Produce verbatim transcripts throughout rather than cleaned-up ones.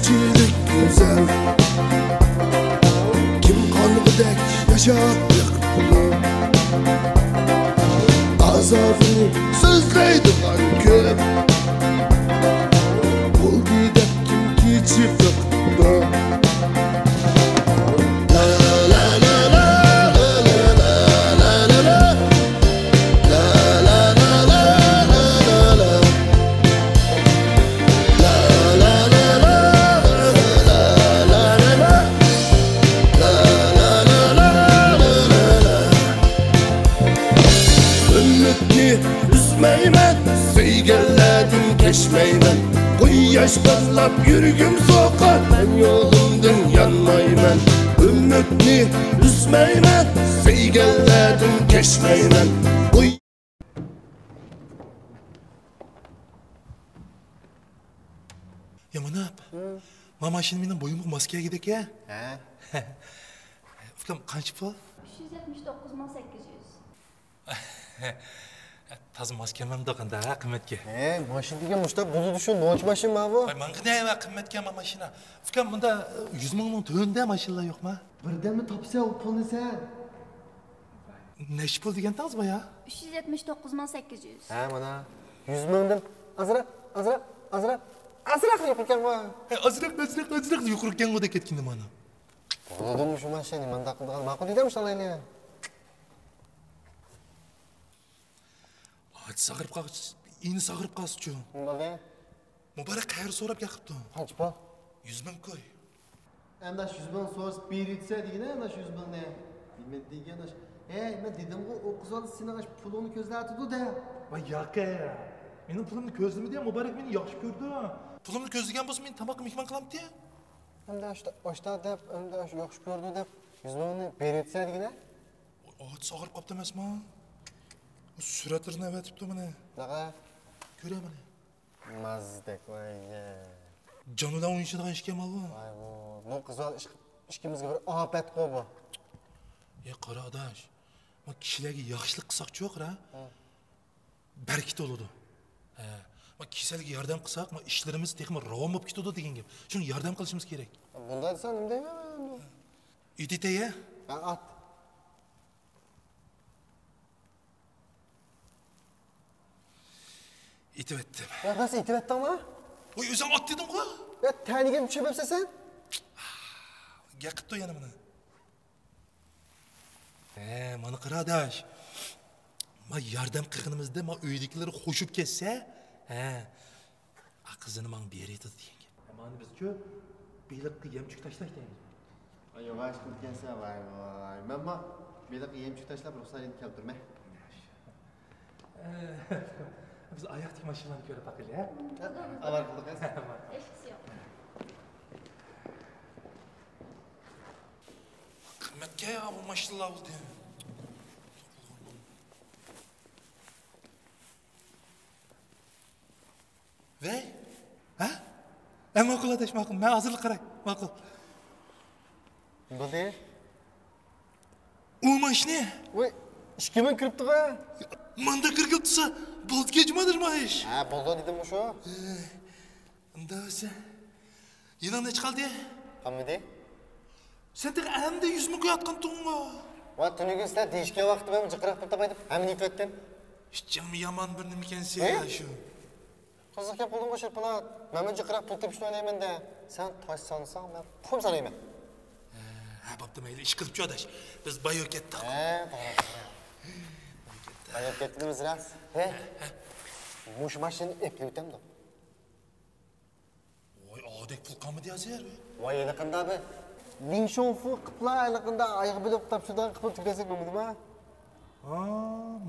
كىشىلىك گۈزەل، كىم قانغۇدەك ياشاپ بېقىپتۇ؟ ئازابىنى سۆزلەيدىغان كۆپ، بولدى دەپ كىم كېچىپ بېقىپتۇ؟ ئۈمىدنى ئۈزمەيمەن، سۆيگەنلەردىن كەچمەيمەن. قۇياش پارلاپ يۈرگۈم سوقار، مەن يولۇمدىن يانمايمەن. ئۈمىدنى ئۈزمەيمەن، سۆيگەنلەردىن كەچمەيمەن. قۇي- يا ماناپ، ما ماشىنا مېنىڭ بويۇمغا ماس كەلگۈدەك ھە؟ ھە. ئۇكام، قانچە پۇل؟ ئۈچ يۈز يەتمىش توققۇز مىڭ سەككىز يۈز. تازا ماس كەلمەمدۇ قانداق ھە قىممەتكە؟ ھە، ماشىنا دېگەن مۇشۇنداق بولىدۇ شۇ، نوچى ماشىنا ماۋۇ. ۋاي، ماڭغىنە ۋە قىممەتكە ما ماشىنا. ئۇكام، بۇندا يۈز مىڭنىڭ تۆۋىنىدە ماشىنىلار يوقما؟ بىردەممۇ تاپسەن ئۇ پۇلنى سەن. نەچچە پۇل دېگەنتىڭىز بايا؟ ئۈچ يۈز يەتمىش توققۇز مىڭ سەككىز يۈز. ھە، مانا. يۈز مىڭدىن ئازراق، ئازراق، ئازراق، ئازراق يۇقىرى ئىكەنغۇ. ھە، ئازراق، ئازراق، ئازراق يۇقىرى ئىكەنغۇ دەپ كەتكىنى مانا. بولدىمۇ شۇ ماشىنا، نېمانداق قىلىدىغان، ماقۇل دېدىم شۇ ئالايلى. ئاچ ساغرىپ قالغۇچ، ئىنى ساغرىپ قالسىچۇ. نېمە بولدى؟ مۇبارەك قەھرى سوراپ گەپ قىپتۇ. قانچە پۇل؟ يۈز مىڭ كوي. ئەمدى شۇ يۈز مىڭ سوراپ بېرىۋېتسە دېگىنە، ئەمدى شۇ يۈز مىڭنى. نېمە دېگەن ئاش؟ ھەي، مەن دېدىمغۇ، ئۇ قىز بالا سېنىڭ ئاش پۇلۇڭنى كۆزلەۋاتىدۇ دەپ. ۋاي ياقى، مېنىڭ پۇلۇمنى كۆزلىمىدى، مۇبارەك مېنى ياخشى كۆرىدۇ. پۇلۇمنى كۆزلىگەن بولسا مېنى تاماققا مېھمان قىلامتى. ئەمدى ئاشتا، ئاشتا دەپ، ئەمدى ئاشتا ياخشى كۆرىدۇ دەپ، يۈز مىڭنى بېرىۋېتسە دېگىنە. ئاچ ساغرىپ قاپتۇ ئەمەسمۇ؟ سۈرەتلىرىنى ئەۋەتىپتۇ مانا. داغا. كۆرە مانا. مازدەك، ۋاي، يە. جانىدا ئوينىشىدىغان ئىشكەن ماۋۇ. ۋاي، بۇ، بۇ قىز بالا ئىش-، ئىككىمىزگە بىر ئاپەتقۇ بۇ. يا قارا ئاداش، ما كىشىلەرگە ياخشىلىق قىلساقچۇ قارا، ھە. بەرىكىتى بولىدۇ. ھە. ما كېسەلگە ياردەم قىلساق، ما ئىشلىرىمىز تېخىمۇ راۋان بولۇپ كېتىدۇ دېگەن گەپ. شۇڭا ياردەم قىلىشىمىز كېرەك. بۇنداق دېسەڭ نېمە دەيمەن مەن ئەمدى؟ ئېتىتەي ھە؟ ھە، ئات. ئېتىۋەتتىم. يا، راست ئېتىۋەتتىڭمۇ؟ ۋاي، ئۆزۈڭ ئات دېدىڭغۇ. يا، تەنىگە چۆپەپسەن سەن. گەپ قىپتۇ يەنە مانا. ھە، مانا قارا ئاداش. ما ياردەم قىلغىنىمىزدا ما ئۆيدىكىلەر خوشۇپ كەتسە، ھە. ئا، قىزىنى ماڭا بېرىۋېتىدۇ دېگەن گەپ. مانا بىزچۇ بېلىققا يەمچۈك تاشلاش دەيمىز. ۋاي، ياخشى قىلىپكەنسەن، ۋاي، ۋاي. مەنمۇ بېلىققا يەمچۈك تاشلاپ رۇخسارىنى كەلتۈرمەي. بىز ئاياقتىكى ماشىنىلارنى كۆرۈپ باقايلى، ھە؟ ئاۋارە قىلدۇق، ھە؟ ھېچقىسى يوق. قىممەتكە يا بۇ ماشىنىلار بولدى. ۋەي، ھە؟ ھە، ماقۇل ئاداش، ماقۇل. مەن ھازىرلا قاراي. ماقۇل. بولدى. ئۇ ماشىنا. ۋاي، ئىككى مىڭ كىرىپتىغۇ. ماندا كىرگىلى تۇرسا، بولدى كەچمە دېدىم ئايش. ھە، بولدى دېدىم شۇ. ئۇندا بولسا، يېنىڭ نەچچە قالدى؟ قالمىدى. سەن تېخى ئەمدى يۈز مىڭ قويۇۋاتقانتىڭغۇ. ۋاي، تۈنۈگۈن سىلەر دېيىشكەن ۋاقىتتا مەن جىقراق پۇل تاپاي دەپ ھەممىنى ئېتىۋەتتىم. ئىچىڭمۇ يامان بىر نېمىكەنسەن ھە؟ شۇ. قىزىق گەپ قىلدىڭغۇ شىرپىلات. مەنمۇ جىقراق پۇل تېپىشنى ئويلايمەن دە. سەن تاش سانىساڭ، مەن تۇخۇم سانايمەن. ھە، بوپتۇ، مەيلى، ئىش قىلىپچۇ ئاداش. بىز بايا كەتتۇق. ھە، توغرا، توغرا. بايا كەتتىمىز راست. ھە؟ مۇشۇ ماشىنىنى ئېپلىۋېتەمدۇ؟ ۋاي، ئادەك پۇل قالمىدى ھازىر. ۋاي، ھېلىقىندا بىر لىڭ شوڭفۇ قىپلا، ھېلىقىندا ئايىغى بىلەن تاپشۇرىدىغان قىپلا تۈگەسەك بولمىدىما؟ ھا،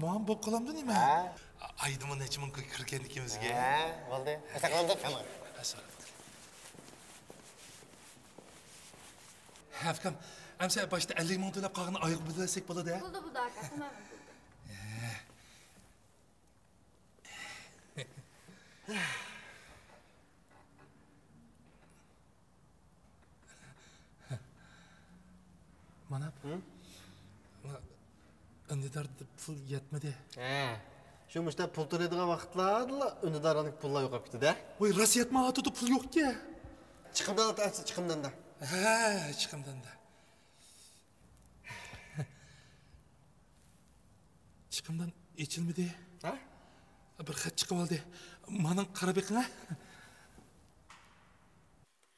ماڭا بولۇپ قالامدۇ نېمە؟ ھە. ئايدىمۇ نەچچە مىڭ كىرگەن ئىككىمىزگە. ھە، بولدى. ھە، ساقلاندۇق، تامام. ھە، ساقلاندۇق. ھە، ئۇكام، ئەمسە باشتا ئەللىك مىڭ تۆلەپ قالغىنى ئايىغى بىلەن بەرسەك بولىدۇ، ھە؟ بولدى، بولدى، ئاكا، تامام. مانا، ھە؟ ئۈندىداردا پۇل يەتمىدى. ھە. شۇ مۇشۇنداق پۇل تۆلەيدىغان ۋاقىتلاردىلا ئۈندىدارنىڭ پۇللار يوقاپ كېتىدۇ. ۋاي، راست يەتمەيۋاتىدۇ، پۇل يوقكەن. چىقىمداندا ئاچسا، چىقىمداندا. ھە، چىقىمداندا. چىقىمدان ئېچىلمىدى. ھە؟ بىر خەت چىقىۋالدى. مانا قاراپ بېقىڭ، ھە؟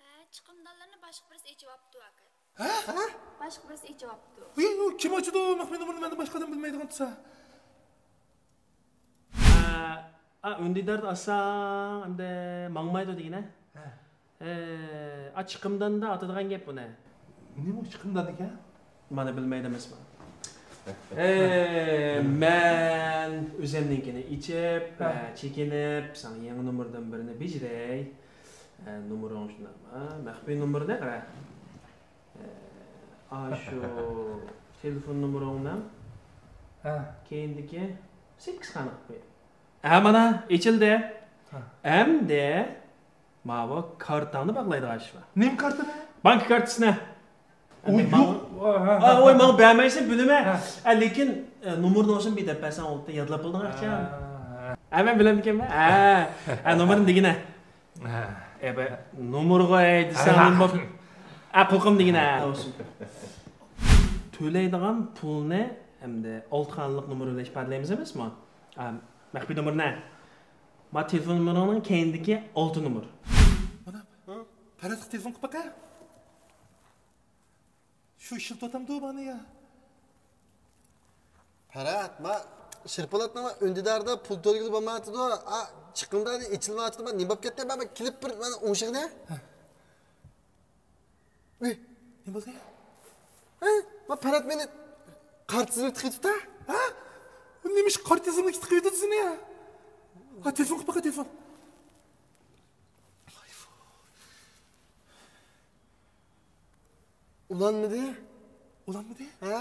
ھە، چىقىمدانلىرىنى باشقا بىرسى ئېچىۋاپتۇ، ئاكا. ھە؟ باشقا بىرسى ئېچىۋاپتۇ. ۋىي، ئۇ كىم ئاچىدۇ؟ مەخپىي نومۇرنى مەندىن باشقا ئادەم بىلمەيدىغان تۇرسا. ئا، ئا، ئۈندىداردا ئاچساڭ، ئەمدى ماڭمايدۇ دېگىنە. ھە. ئە، ئا، چىقىمداندا ئاتىدىغان گەپ بۇنى. نېمە چىقىمدان ئىكەن؟ مانا بىلمەيدۇ ئەمەسمۇ. ئە، مەن ئۆزۈمنىڭكىنى ئېچىپ، ھە. ئە، چېكىنىپ، ساڭا يېڭى نومۇردىن بىرنى بېجىرەي. ئە، نومۇرۇڭ شۇنداقمۇ؟ مەخپىي نومۇرنى قارا. ئاشۇ تېلېفون نومۇرۇڭنىڭ ھە. كەينىدىكى سەككىز خانىغا قويۇڭ. ھە، مانا، ئېچىلدى. ھە. ئەمدى ماۋۇ كارتاڭنى باغلايدىغان ئىش بار. نېمە كارتىنى؟ بانكا كارتىسىنى. ئۇ ئەمدى يوق. ماڭا، ھە، ھە، ھە. ۋاي، ماڭا بەرمەيسەن، بىلىمەن. ھە. ئە، لېكىن، ئە، نومۇرنى بولسۇن بىر دەپ بەرسەڭ، ئۇ يادلاپ بولىدىغان ئىش. ھە، ھە. ئە، مەن بىلەمدىكەنمەن. ھە. ئە، نومۇرنى دېگىنە. ھە. ئەبە، نومۇرغا ئەي دېسەڭ، ھە. نېمە بوپ-، ئە، قۇلىقىم دېگىنە. ھە. تۆلەيدىغان پۇلنى ئەمدى ئالتە خانىلىق نومۇر بىلەن ئىپادىلەيمىز ئەمەسمۇ؟ ئە، مەخپىي نومۇرنى. ما تېلېفون نومۇرۇڭنىڭ كەينىدىكى ئالتە نومۇر. مانا، ھە؟ پەرھاتقا تېلېفون قىلىپ باقە. شۇ ئىشلىتىۋاتامدۇ مانا يا؟ پەرھات، ما شىرپالاتنىڭ ئۈندىداردا پۇل تۆلىگىلى بولمايۋاتىدۇ. ئا، چىقىمدان ئېچىلمايۋاتىدۇ. ما نېمە بولۇپ كەتتى؟ ما، ما كېلىپ بىر مانا ئوڭشىغىنە. ھە. ئۇي. نېمە بولدى؟ ھە؟ ما پەرھات مېنى قارا تىزىملىككە تىقىۋېتىپتۇ. ھە؟ ئۇ نېمە ئىش قارا تىزىملىككە تىقىۋېتىدۇ سېنى؟ ھە، تېلېفون قىلىپ باقە، تېلېفون. ئۇلانمىدى. ئۇلانمىدى؟ ھە؟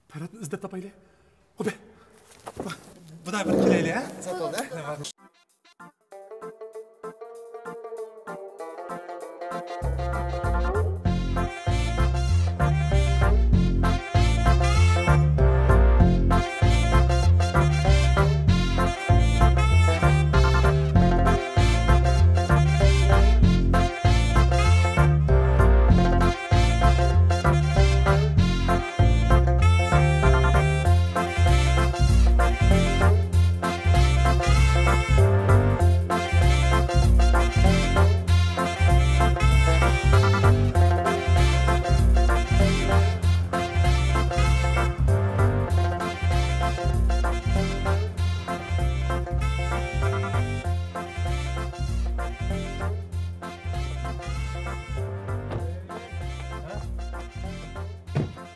پەرھاتنى ئىزدەپ تاپايلى. خوپ. بۇدا بىر كېلەيلى، ھە؟ سەت بولدى، ھە؟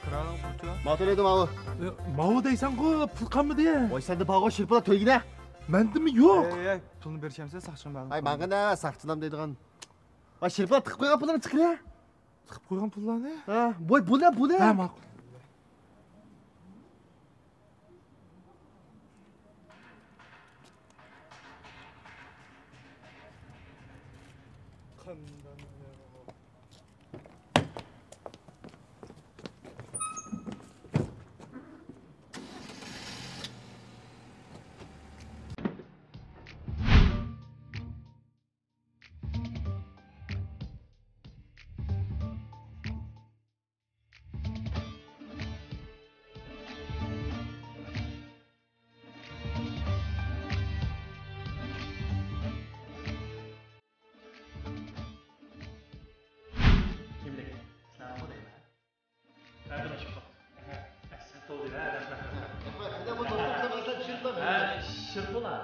كىرايىڭ قانچە؟ ماڭا تۆلەيدۇ ماۋۇ. ئە، ماۋۇ دەيسەنغۇ، پۇل قالمىدى. ۋاي، سەندە بارغۇ شىرپىلا تۆلىگىنە. مەندىمۇ يوق. ئەي، ئەي، پۇلنى بېرىشەمسەن، ساقچىغا مەلۇم. ئاي، ماڭا نە، ساقچىلام دەيدىغان. ۋاي، شىرپىلا تىقىپ قويغان پۇللارنى چىقىرە. تىقىپ قويغان پۇللارنى؟ ھە، بۇ، بۇلار، بۇلار. ھە، ماقۇل. كىملىك؟ سىلەرنىڭمۇ دەيمەن. ھە، دېمەي چىقتۇق. ھە، ئەسلى تولدى، ھە، رەھمەت، رەھمەت. ھە، شىرپۇلا.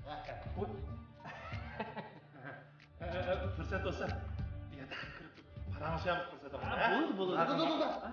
ھە، ھە، ھە، پۇرسەت بولسا، ياتاققا كىرىپ پاراڭلىشامىز پۇرسەت بولسا. ھە، بولىدۇ، بولىدۇ. ھە، ھە، ھە.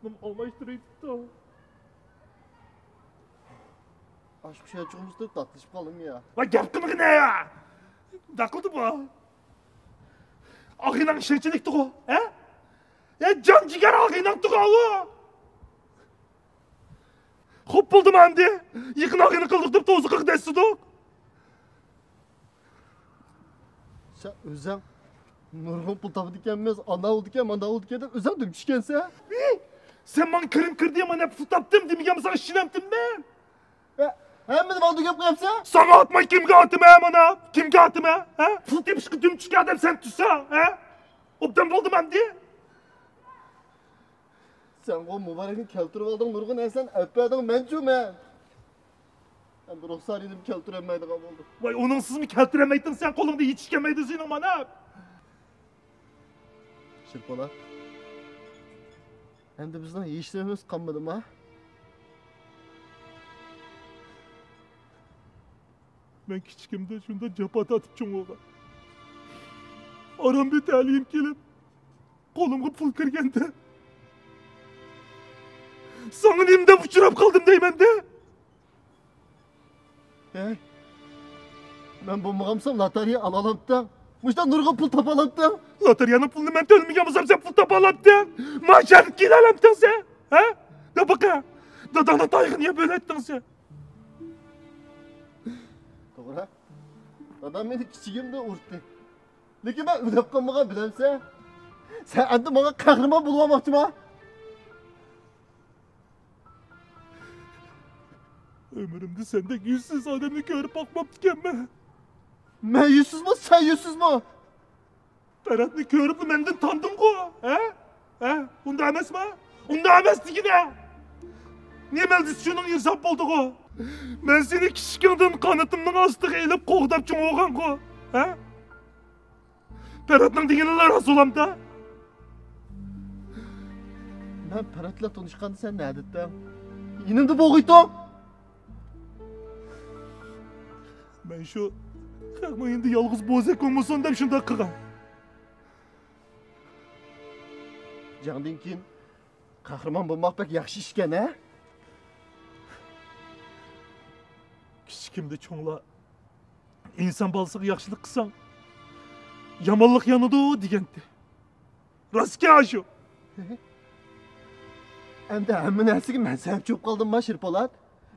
ئالماشتۇرۇۋېتىپتۇ. ئاشۇ چوقۇمسىز تاتلىشىپ قالدىم يا. ۋاي، گەپ قىلمىغىنە يا. داقىلدى بۇ. ئاغىنەڭ ئىشەنچلىكتىغۇ، ھە؟ يا، جان جىگەر ئاغىنەڭتىغۇ ئۇ. خوپ، بولدىما ئەمدى؟ يېقىن ئاغىنە قىلدۇق دەپ توزۇققا دەسسىدۇق. سەن ئۆزەڭ نۇرغۇن پۇل تاپىدىكەنمىز، ئانا بولىدىكەن، مانا بولىدىكەن دەپ ئۆزەڭ دۈم چۈشكەنسەن. سەن ماڭا كىرىم كىردى، مانا پۇل تاپتىم دېمىگەنمىسەن، ئىشىنەمتىم مەن؟ ھە، ھەممىنى ماڭا گەپ قىلىپسەن. ساڭا ئاتماي كىمگە ئاتىمەن مانا؟ كىمگە ئاتىمەن؟ ھە؟ پۇل تېپىشقا دۈم چۈشكەن ئادەم سەن تۇرساڭ، ھە؟ ئوبدان بولدىمۇ ئەمدى؟ سەنغۇ مۇبارەكنى كەلتۈرۈۋالدىڭ، نۇرغۇن ئەسلەن ئەپەدىڭ، مەنچۇ مەن. ئەمدى رۇخسارىنىمۇ كەلتۈرەلمەيدىغان بولدۇم. ۋاي، ئۇنىڭسىزمۇ كەلتۈرەلمەيتتىڭ سەن، قولۇڭدا ھېچ ئىش كەلمەيدۇ سېنىڭ مانا. شىرپولات، ئەمدى بىزنىڭ ھېچنېمىمىز قالمىدىما؟ مەن كىچىكىمدە شۇنداق جاپا تارتىپ چوڭ بولغان. ئاران بىر تەلىيىم كېلىپ، قولۇمغا پۇل كىرگەندە، ساڭا نېمە دەپ ئۇچراپ قالدىم دەيمەندە. ھەي، مەن بولمىغانمىسام لاتارىيە ئالالامتىڭ؟ مۇشۇنداق نۇرغۇن پۇل تاپالامتىڭ؟ لاتارىيەنىڭ پۇلىنى مەن تۆلىمىگەن بولسام سەن پۇل تاپالامتىڭ؟ مانا شەرت كېلەلەمتىڭ سەن؟ ھە؟ دە بېقە، داداڭنىڭ تايىقىنى يەپ ئۆلەتتىڭ سەن. توغرا. دادام مېنى كىچىكىمدە ئۇرتتى. لېكىن مەن ئۆلۈپ قالمىغان بىلەمسەن؟ سەن ئەمدى ماڭا قەھرىمان بولۇۋالماقچىما؟ ئۆمرۈمدە سەندەك يۈزسىز ئادەمنى كۆرۈپ باقماپتىكەنمەن. مەن يۈزسىزمۇ، سەن يۈزسىزمۇ؟ پەرھاتنى كۆرۈپلا مەندىن تاندىڭغۇ، ھە؟ ھە؟ ئۇنداق ئەمەسما؟ ئۇنداق ئەمەس دېگىنە! نېمە دېسە شۇنىڭ ئىنساپ بولدىغۇ؟ مەن سېنى كىچىكىڭدىن قانىتىمنىڭ ئاستىغا ئېلىپ قوغداپ چوڭ بولغانغۇ، ھە؟ پەرھاتنىڭ دېگىنىلا راست بولامدا؟ مەن پەرھات بىلەن تونۇشقاندا سەن نەدىتتىڭ؟ يېنىمدا بولغىيتتىڭ؟ مەن شۇ خەقنىڭ يېنىدا يالغۇز بوزەك بولمىسۇن دەپ شۇنداق قىلغان. جەڭدىن كېيىن قەھرىمان بولماق بەك ياخشى ئىشكەن، ھە؟ كىچىكىمدە چوڭلار، ئىنسان بالىسىغا ياخشىلىق قىلساڭ، يامانلىق يانىدۇ دېگەنتى. راستكەن ئاشۇ. ئەمدى ھەممە نەرسىگە مەن سەۋەبچى بولۇپ قالدىمما، شىرپولات؟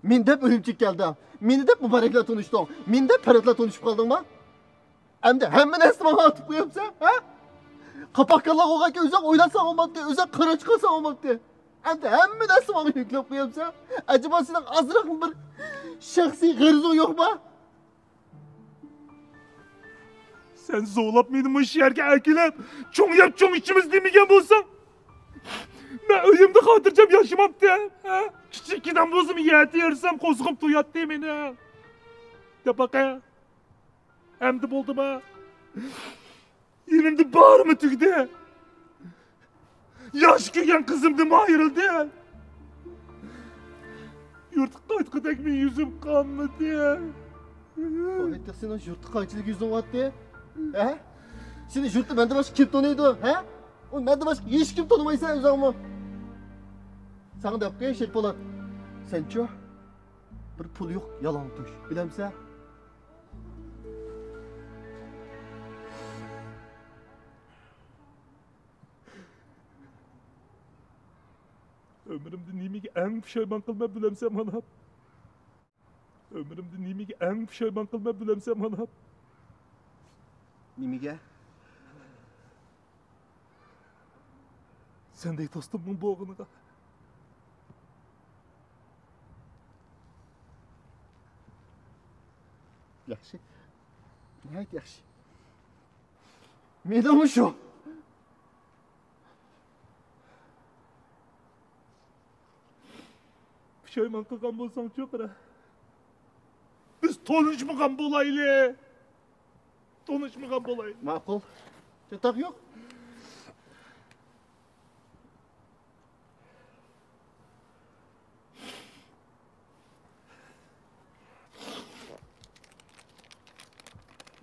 مېنى دەپ ئۈرۈمچىگە كەلدىڭ، مېنى دەپ مۇبارەك بىلەن تونۇشتۇڭ، مېنى دەپ پەرھات بىلەن تونۇشۇپ قالدىڭما؟ ئەمدى ھەممە نەرسىنى ماڭا ئاتىپ قويۇپسەن، ھە؟ قاپاق كاللا بولغانكەن ئۆزۈڭ ئويلاتساڭ بولمامتى، ئۆزۈڭ قارار چىقارساڭ بولمامتى. ئەمدى ھەممە نەرسىنى ماڭا يۈكلەپ قويۇپسەن. ئەجەبا سېنىڭ ئازراقمۇ بىر شەخسىي غەرىزىڭ يوقما؟ سەن زورلاپ مېنى مۇشۇ يەرگە ئەكېلىپ، چوڭ يەپ چوڭ ئىچىمىز دېمىگەن بولساڭ، مەن ئۆيۈمدە خاتىرجەم ياشىمامتىم، ھە؟ كىچىككىنەم بولسىمۇ يەتە يېرىسام قورسىقىم توياتتى مېنىڭ. دەپ باقە. ئەمدى بولدىما؟ يېنىمدا بارىمۇ تۈگىدى. ياخشى كۆرگەن قىزىمدىنمۇ ئايرىلدىم. يۇرتقا قايتقۇدەكمۇ يۈزۈم قانمىدى. توغرا، سېنىڭ يۇرتقا قايتىدىغۇ يۈزۈڭ بارتى؟ ھە؟ سېنى يۇرتتا مەندىن باشقا كىم تونۇيدۇ؟ ھە؟ ئۇ مەندىن باشقا ھېچكىم تونۇمايسەن ئۆزۈڭمۇ. ساڭا دەپ قوياي، شېرپولات. سەنچۇ؟ بىر پۇل يوق، يالاڭتۆش. بىلەمسەن؟ ئۆمرۈمدە نېمىگە ئەڭ پۇشايمان قىلىمەن بىلەمسەن مانا؟ ئۆمرۈمدە نېمىگە ئەڭ پۇشايمان قىلىمەن بىلەمسەن مانا؟ نېمىگە؟ سەندەك دوستۇمنىڭ بولغىنىغا. ياخشى. ناھايىتى ياخشى. مېنىڭمۇ شۇ. پۇشايمان قىلغان بولساڭچۇ، قارا. بىز تونۇشمىغان بولايلى. تونۇشمىغان بولايلى. ماقۇل. چاتاق يوق.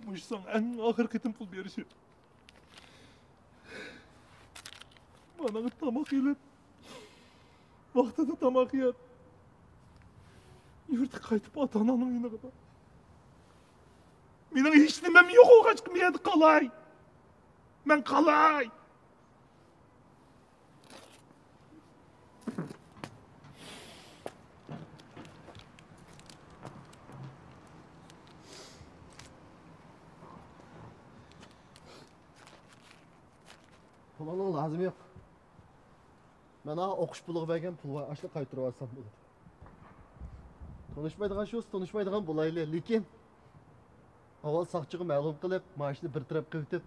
مۇشۇ ساڭا ئەڭ ئاخىرقى قېتىم پۇل بېرىشىم. مانا تاماق ئېلىپ، ۋاقتىدا تاماق يەپ، يۇرتقا قايتىپ ئاتا-ئانامنىڭ يېنىغا بار. مېنىڭ ھېچ نېمەم يوق بولغاچقا، مەن يەردە قالاي. مەن قالاي. پۇلۇڭنىڭ لازىمى يوق. مانا ئوقۇش پۇلىغا بەرگەن پۇل بار، ئاشۇنى قايتۇرۇۋالسام بولىدۇ. تونۇشمايدىغان شۇ، تونۇشمايدىغان بولايلى، لېكىن ئاۋۋال ساقچىغا مەلۇم قىلىپ، مانا شۇنى بىر تەرەپ قىلىۋېتىپ،